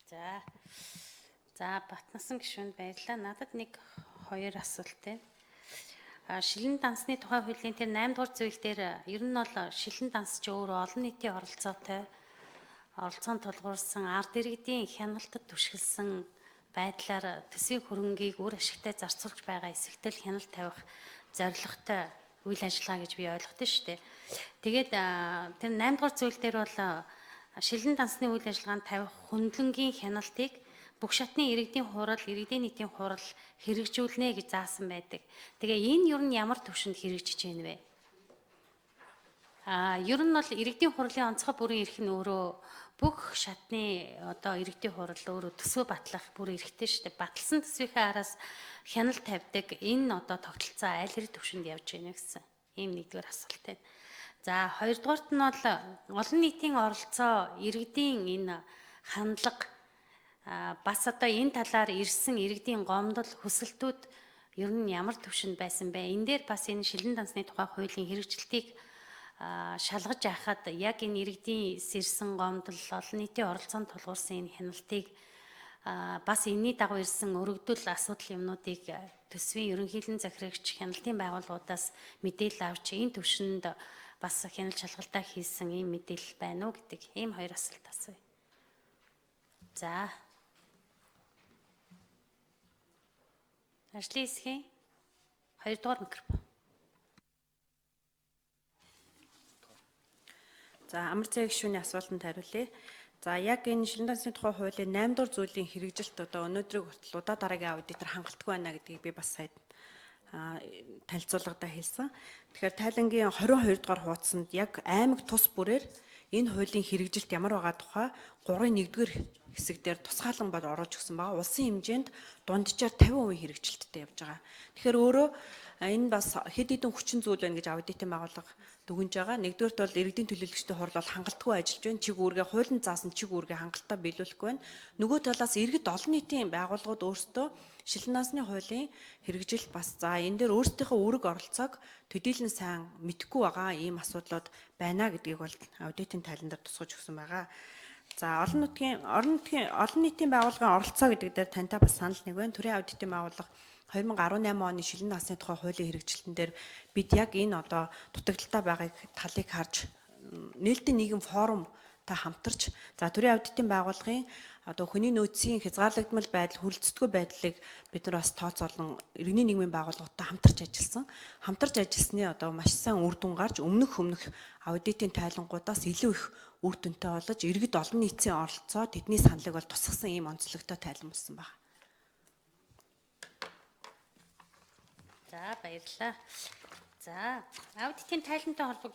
За. За, Батнасан гишүүнд баярлалаа. Надад нэг хоёр асуулт байна. Шилэн дансны тухай хуулийн тэр 8 дугаар зүйл дээр ер нь бол шилэн данс ч өөрөө олон нийтийн оролцоотой оролцоонд тулгуурсан ард иргэдийн хяналтад түшгэлсэн байдлаар төсвийн хөрөнгийг үр ашигтай зарцуулж байгаа эсэгтэл хяналт тавих зорилготой үйл ажиллагаа гэж би ойлгодог шүү дээ. Тэгээд тэр 8 дугаар зүйл дээр бол шилэн дансны үйл ажиллагаанд тавих хөндлөнгийн хяналтыг бүх шатны иргэдийн хурал, иргэдийн нийтийн хурал хэрэгжүүлнэ гэж заасан байдаг. Тэгээ энэ ер нь ямар төвшөнд хэрэгжиж байна вэ? Ер нь бол иргэдийн хурлын онцгой бүрийн эрх нь өөрөө бүх шатны одоо иргэдийн хурал өөрөө төсвөө батлах бүр эрхтэй шүү дээ. Баталсан төсвийнхээ араас хяналт тавьдаг энэ одоо тогтолцоо аль хэрэг төвшөнд явж байна гэсэн ийм нэгдүгээр асуулт байна. За, хоёрдугаарт нь бол олон нийтийн оролцоо, иргэдийн энэ хандлага, бас одоо энэ талаар ирсэн иргэдийн гомдол, хүсэлтүүд ер нь ямар төвшөнд байсан бэ? Энэ дээр бас энэ шилэн дансны тухай хуулийн хэрэгжилтийг шалгаж байхад яг энэ иргэдийн ирсэн гомдол, олон нийтийн оролцоонд тулгуурсан энэ хяналтыг, бас энэний дагуу ирсэн өргөдөл, асуудал юмнуудыг төсвийн ерөнхийлөн захирагч, хяналтын байгууллагуудаас мэдээлэл авч энэ төвшөнд бас хяналт шалгалтаа хийсэн ийм мэдээлэл байна уу гэдэг ийм хоёр асуулт асууя. За. Ажлын хэсгийн хоёрдугаар микрофон. За, Амар цай гишүүний асуултанд хариулъя. За, яг энэ шилэн дансны тухай хуулийн 8 дугаар зүйлийн хэрэгжилт одоо өнөөдрийг хүртэл удаа дараагийн аудитор хангалтгүй байна гэдгийг би бас сая танилцуулгадаа хэлсэн. Тэгэхээр тайлангийн 22 дугаар хуудсанд яг аймаг тус бүрээр энэ хуулийн хэрэгжилт ямар байгаа тухай 3-ын 1-р хэсэг дээр тусгаалan бол оруулж өгсөн байгаа. Улсын хэмжээнд дунджаар 50% хэрэгжилттэй явж байгаа. Тэгэхээр өөрөө энэ бас хэд хэдэн хүчин зүйл байна гэж аудитын байгууллага дүгнж байгаа. Нэгдүгээрт бол иргэдийн төлөөлөгчдийн хурал бол хангалтгүй ажиллаж байна. Чиг үүргээ хуулинд заасан чиг үүргээ хангалттай биелүүлэхгүй байна. Нөгөө талаас иргэд олон нийтийн байгууллагууд өөрсдөө шилэн дансны хуулийн хэрэгжил бас за энэ дээр өөрсдийнхөө үүрэг оролцоог төдийлөн сайн мэдэхгүй байгаа ийм асуудлууд байна гэдгийг бол аудитын тайлан дээр тусгаж өгсөн байгаа. За, олон нийтийн байгууллагын оролцоо гэдэг дээр тантай бас санал нэг байна. Төрийн аудитын байгууллага 2018 оны шилэн дансны тухай хуулийн хэрэгжилтэн дээр бид яг энэ одоо дутагдaltaй байгааг талыг харж нээлттэй нийгэм форум та хамтарч, за, төрийн аудитын байгууллагын одоо хүний нөөцийн хязгаарлагдмал байдал, хүрэлцдэггүй байдлыг бид нар бас тооцоолон иргэний нийгмийн байгууллагуудтай хамтарч ажилласан. Хамтарч ажилласны одоо маш сайн үр дүн гарч өмнөх аудитын тайлангуудаас илүү их үр дүнтэй болж иргэд олон нийтийн оролцоо, тэдний саналыг бол тусгасан ийм онцлогтой тайлан болсон байна. За, баярлалаа. За, аудитын тайлантай холбогдсон